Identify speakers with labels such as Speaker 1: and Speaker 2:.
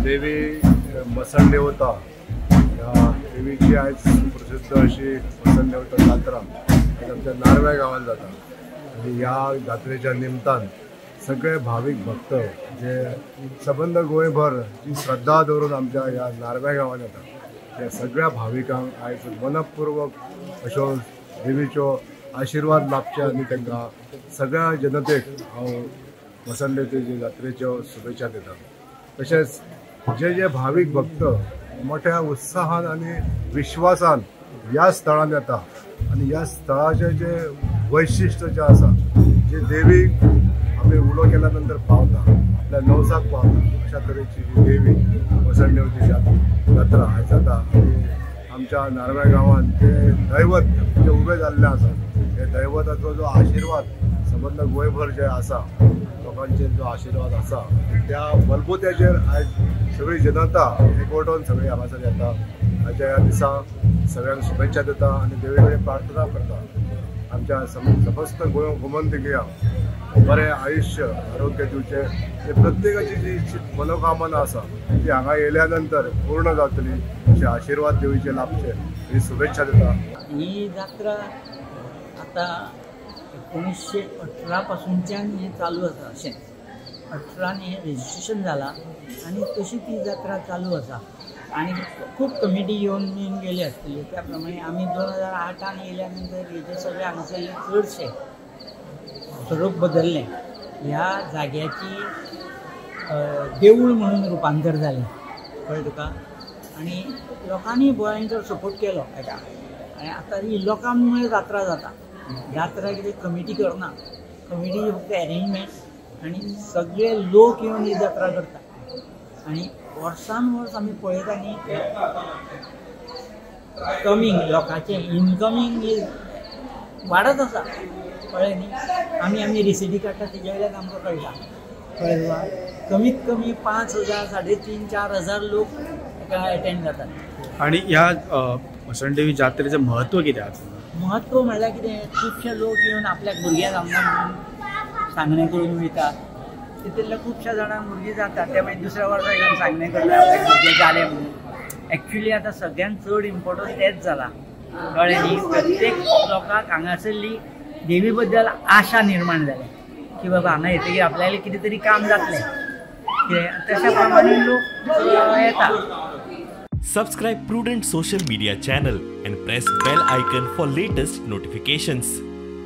Speaker 1: देवी मसण देवता ह्या देवीची आयज प्रसिद्ध अशी मसण देवता जात्रा आयज आमच्या नार्व्या गांवांत जाता आनी ह्या जात्रेच्या निमतान सगळे भावीक भक्त जे सबंद गोंयभर जी श्रद्धा दवरून आमच्या ह्या नार्व्या गांवांत येता त्या सगळ्या भाविकांक आयज मनपूर्वक अश्यो देवीच्यो आशिर्वाद लाभचे आनी तांकां सगळ्या जनतेक हांव मसण देवतेचे जात्रेच्यो शुभेच्छा दिता. तशेंच जे जे भावीक भक्त मोठ्या उत्साहान आनी विश्वासान ह्या स्थळान येता आनी ह्या स्थळाचें जे वैशिश्ट जें आसा, जे देवीक आमी उलो केल्या नंतर पावता, आपल्या नवसाक पावता, अशा तरेची ही देवी मसण देवतेची जात्रा आयज जाता. आनी आमच्या नार्व्या गांवांत ते दैवत जे उबें जाल्लें आसा, हे दैवताचो जो आशिर्वाद सबंद गोंयभर जे आसा, लोकांचेर जो आशिर्वाद आसा त्या बलबुत्याचेर आयज सगळी जनता एकवटून सगळी हांगासर येता. आयच्या ह्या दिसा सगळ्यांक शुभेच्छा दिता आनी देवी कडेन प्रार्थना करता आमच्या समस्त गोमंतकिया बरें आयुश्य आरोग्य दिवचें, ते प्रत्येकाची जी मनोकामना आसा ती हांगा येयल्या नंतर पूर्ण जातली अशे आशिर्वाद देवीचे लाभचे ही शुभेच्छा दिता.
Speaker 2: ही जात्रा आतां 1918 पासूनच्यान हें चालू आसा. अशें 18 हें रजिस्ट्रेशन जालां आनी तशी ती जात्रा चालू आसा आनी खूब कमिटी येवन बीन गेली आसतली. त्या प्रमाणे आमी 2008 येयल्या नंतर हेजे सगळे हांगासरले चडशे स्वरूप बदललें. ह्या जाग्याची देवूळ म्हणून रुपांतर जालें, कळ्ळें तुका. आनी लोकांनी भयंकर सपोर्ट केलो हेका. आनी आतां ही लोकां मुळे जात्रा जाता. जात्रा कितें कमिटी करना, कमिटी फक्त एरेंजमेंट आनी सगळे लोक येवन ही जात्रा करता. आनी वर्सान वर्स आमी पळयता न्ही कमींग लोकांचें इनकमींग is वाडत आसा, कळ्ळें न्ही. आमी आमी रिसिटी काडटा तेज्या वयल्यान आमकां कळटा, कळ्ळें तुका. कमीत कमी 5,000 3,500 4,000 लोक ताका एटेंड जातात.
Speaker 3: आनी ह्या मसणदेवी जात्रेचें म्हत्व कितें आसा?
Speaker 2: म्हत्व म्हणल्यार कितें, खुबशे लोक येवन आपल्याक भुरगें जावना म्हणून सांगणें करून वयता. तितूंतल्या खुबश्या जाणांक भुरगीं जाता, ते मागीर दुसऱ्या वर्सा येवन सांगणें करता आपल्याक भुरगें जालें म्हणून. एक्चुली आतां सगळ्यांत चड इम्पोर्टंट तेंच जालां, कळ्ळें न्ही. प्रत्येक लोकांक हांगासरली देवी बद्दल आशा निर्माण जाल्या की बाबा हांगा येतकीर आपल्याक कितें तरी काम जातलें, कितें तशा प्रमाणे लोक येता.
Speaker 4: Subscribe Prudent social media channel and press bell icon for latest notifications.